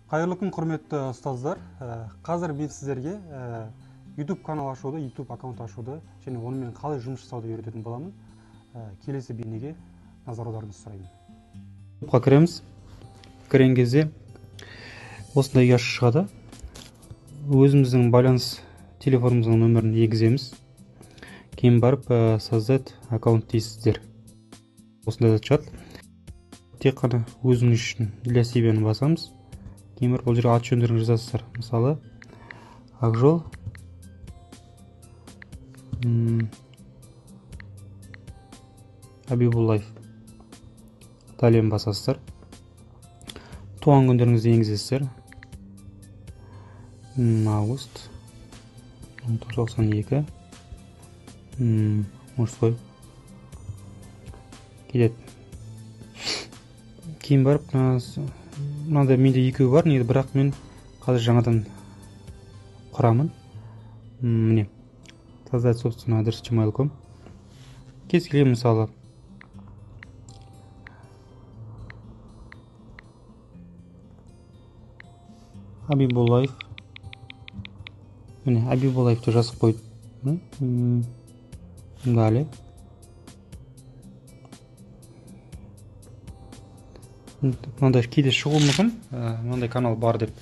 Қайырлы күн, құрметті ұстаздар. Қазір мен сіздерге YouTube канал ашуды, YouTube аккаунт ашуды және онымен қалай жұмыс жасауды үйрететін боламын. Келесі бейнеге назар аударуыңызды сұраймын. YouTube'қа кіреміз. Кірген кезде осындай ұяшық шығады. Өзіміздің байланыс телефонымыздың нөмірін енгіземіз. Кейін барып создать аккаунт дейсіздер. Осындай зат шығады. Тек қана өзіңіз үшін для себя басамыз. Кейін барып бұл жерге аты жөндеріңізді жазасыздар. Мысалы, Ақжол Абибуллаев. Далее басасыздар. Туған күндеріңізді енгізесіздер. Август 1992. Мужской. Кетеді. Кейін барып мынандай менде екеуі бар, негізі, бірақ мен қазір жаңадан құрамын. Міне, создать собственный адрес gmail.com. Кез келген, мысалы, Абибуллаев. Міне, Абибуллаев деп жазып қойдым. Далее. Мынандай кейде шығуы мүмкін, мынандай канал бар деп.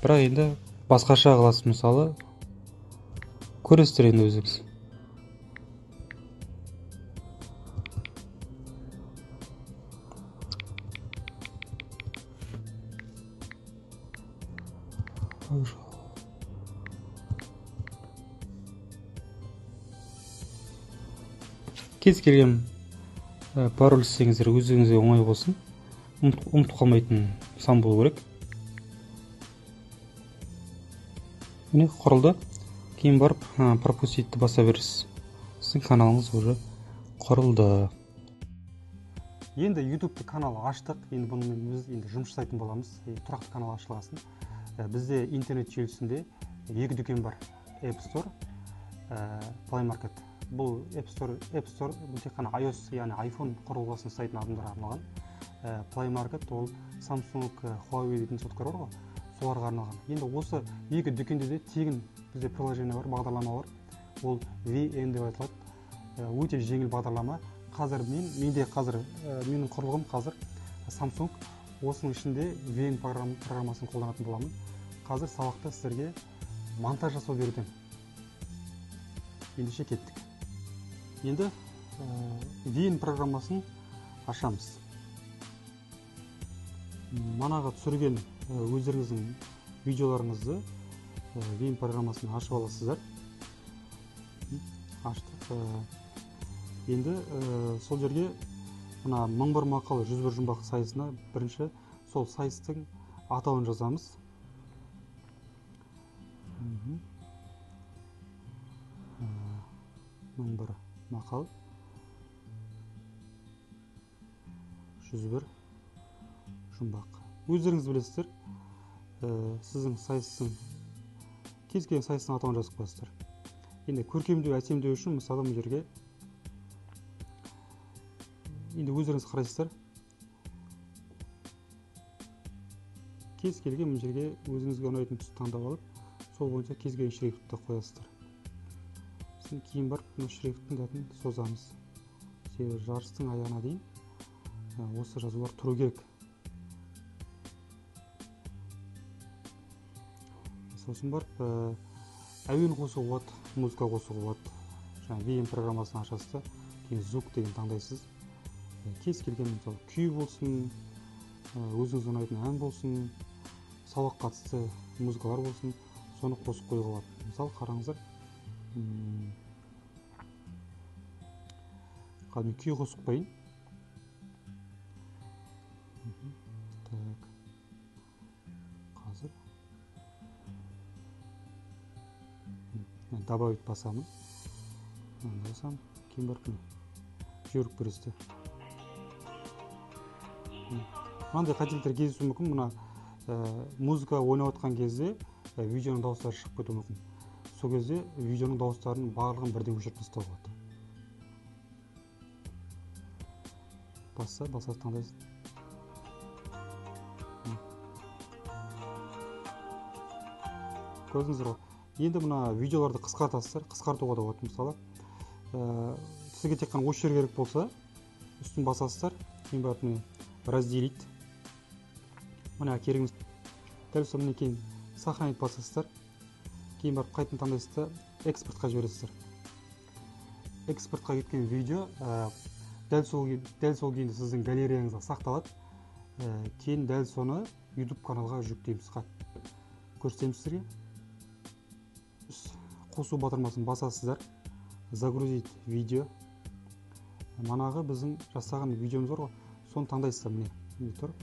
Бірақ енді басқаша қыласыз, мысалы, көресіздер енді өзіңіз. Кез келген пароль істеңіздер, өзіңізге оңай болсын. Ұмытып қалмайтын сан болу керек. Міне, құрылды. Кейін барып пропуститті баса бересіз. Сіздің каналыңыз уже құрылды. Енді YouTube канал аштық. Енді бұнымен біз енді жұмыс жасайтын боламыз. Тұрақты канал ашылғасын. Бізде интернет желісінде екі дүкен бар. App Store, Play Market. Бұл App Store бұл тек қана iOS, яғни iPhone құрылғысын ұстайтын адамдарға арналған. Play Market ол Samsung, Huawei дейтін соткалар бар ғой, соларға арналған. Енді осы екі дүкенде де тегін бізде приложение бар, бағдарлама бар. Ол VN деп айтылады. Өте жеңіл бағдарлама. Қазір менде қазір менің құрылғым қазір Samsung. Осының ішінде VN программасын қолданатын боламын. Қазір сабақта сіздерге монтаж жасау үйретемін. Ендеше кеттік. Енді VN программасын ашамыз. Манаға түсірген өздеріңіздің видеоларыңызды VN программасын ашып аласыздар. Аштық. Енді сол жерге мына 1001 мақал 101 жұмбақ сайысына бірінші сол сайыстың атауын жазамыз. 1001 мақал 101 жұмбақ. Өздеріңіз білесіздер, сіздің сайыстың кез келген сайыстың атауын жазып қоясыздар. Енді көркемдеу, әсемдеу үшін мысалы мына жерге енді өздеріңіз қарайсыздар. Кез келген мына жерге өзіңізге ұнайтын түсті таңдап алып, сол бойынша кез келген шрифтті қоясыздар. Сосын кейін барып мына шрифттің затын созамыз. Себебі жарыстың аяғына дейін осы жазулар тұру керек. Сосын барып әуен қосуға болады, музыка қосуға болады. Жаңа VN программасын ашасыз да, кейін звук деген таңдайсыз. Кез келген мысалы күй болсын, өзіңіз ұнайтын ән болсын, сабақ қатысты музыкалар болсын, соны қосып қоюға болады. Мысалы қараңыздар, қазір мен күй қосып қояйын. Так. Қазір добавить басамын. Басамын, кейін барып жіберіп көресіздер. Мынандай қателіктер кездесуі мүмкін. Мына музыка ойнап отқан кезде видеоның дауыстары шығып кетуі мүмкін. Сол кезде видеоның дауыстарының барлығын бірден өшіріп тастауға болады. Басса, басасыз, таңдайсыз. Көрдіңіздер ғой. Енді мына видеоларды қысқартасыздар, қысқартуға да болады. Мысалы, сізге тек қана осы жер керек болса, үстін басасыздар, кейін барып міне разделить. Мына керегіміз дәл сол. Міне, кейін сохранить басасыздар, кейін барып қайтадан таңдайсыз да экспортқа жібересіздер. Экспортқа кеткен видео дәл сол күйінде сіздің галереяңызда сақталады. Кейін дәл соны YouTube каналға жүктейміз. Көрсетемін сіздерге. Қосу батырмасын басасыздар, загрузить видео. Манағы біздің жасаған видеомыз бар ғой, соны таңдайсыздар. Міне, міне тұр,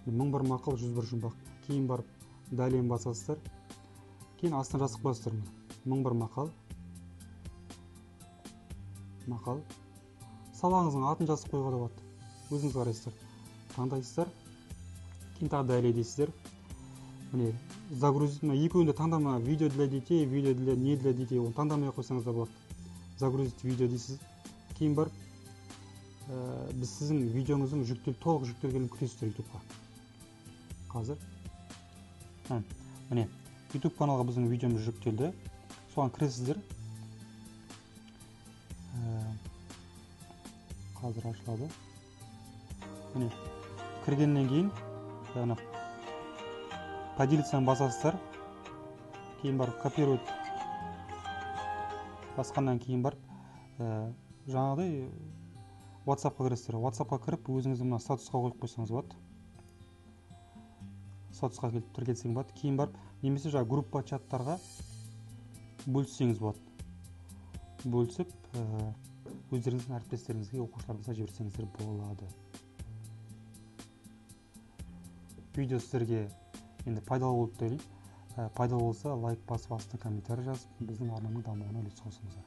1001 мақал, 101 жұмбақ. Кейін барып далее басасыздар, кейін астына жазып қоясыздар: міне, 1001 мақал. Сабағыңыздың атын жазып қоюға да болады, өзіңіз қарайсыздар. Таңдайсыздар, кейін тағы далее дейсіздер. Міне, загрузить. Мына екеуін де таңдама, видео для детей, видео для не для детей, оны таңдамай ақ қойсаңыз да болады. Загрузить видео дейсіз. Кейін барып біз сіздің видеоңыздың толық жүктелгенін күтесіздер Ютубқа. Қазір міне, Ютуб каналға біздің видеомыз жүктелді, соған кіресіздер. Қазір ашылады. Міне, кіргеннен кейін яғни поделиться басасыздар, кейін барып копировать басқаннан кейін барып жаңағыдай WhatsAppқа кіресіздер. WhatsAppқа кіріп, өзіңіздің мына статусқа қойып қойсаңыз болады, статусқа келіп тіркелсең болады. Кейін барып немесе жаңағы группа, чаттарға бөліссеңіз болады. Бөлісіп, өздеріңіздің әріптестеріңізге, оқушыларыңызға жіберсеңіздер болады. Видео сіздерге енді пайдалы болды деп ойлаймын. Пайдалы болса, лайк басып, астына комментарий жазып, біздің арнаның дамуына үлес қосыңыздар.